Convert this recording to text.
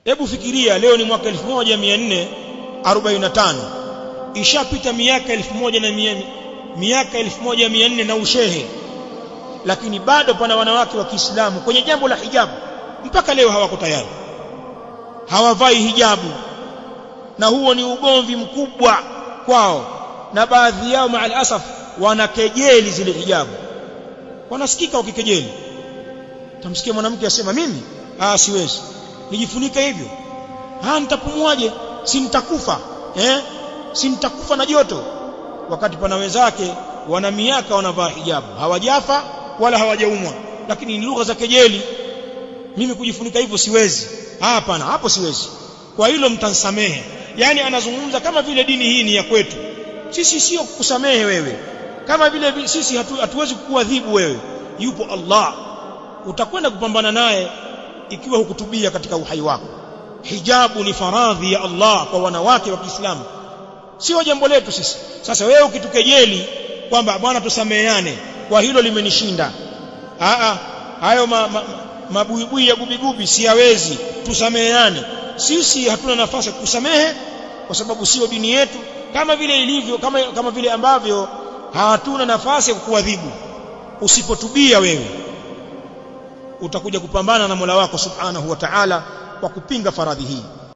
Hebu fikiria, leo ni mwaka 1445, ishapita miaka 1100, miaka 1400 na ushehe, lakini bado pana wanawake wa Kiislamu kwenye jambo la hijabu mpaka leo hawako tayari, hawavai hijabu, na huo ni ugomvi mkubwa kwao, na baadhi yao maal asaf wanakejeli zile hijabu, wanasikika wakikejeli. Tamsikia mwanamke asema, mimi siwezi nijifunike hivyo, nitapumuaje? Si nitakufa, si nitakufa na joto. Wakati pana wenzake wana miaka wanavaa hijabu, hawajafa wala hawajaumwa, lakini ni lugha za kejeli. Mimi kujifunika hivyo siwezi, hapana, hapo siwezi, kwa hilo mtansamehe. Yani anazungumza kama vile dini hii ni ya kwetu sisi, sio kukusamehe wewe, kama vile sisi hatuwezi kukuadhibu wewe. Yupo Allah, utakwenda kupambana naye ikiwa hukutubia katika uhai wako. Hijabu ni faradhi ya Allah kwa wanawake wa Kiislamu, sio jambo letu sisi. Sasa wewe ukitukejeli kwamba bwana tusameheane, kwa hilo limenishinda, hayo mabuibui ya gubigubi siyawezi, tusameheane. Sisi hatuna nafasi ya kusamehe kwa sababu sio dini yetu, kama vile ilivyo, kama vile ambavyo hatuna nafasi ya kukuadhibu. Usipotubia wewe utakuja kupambana na Mola wako Subhanahu wa Ta'ala kwa kupinga faradhi hii.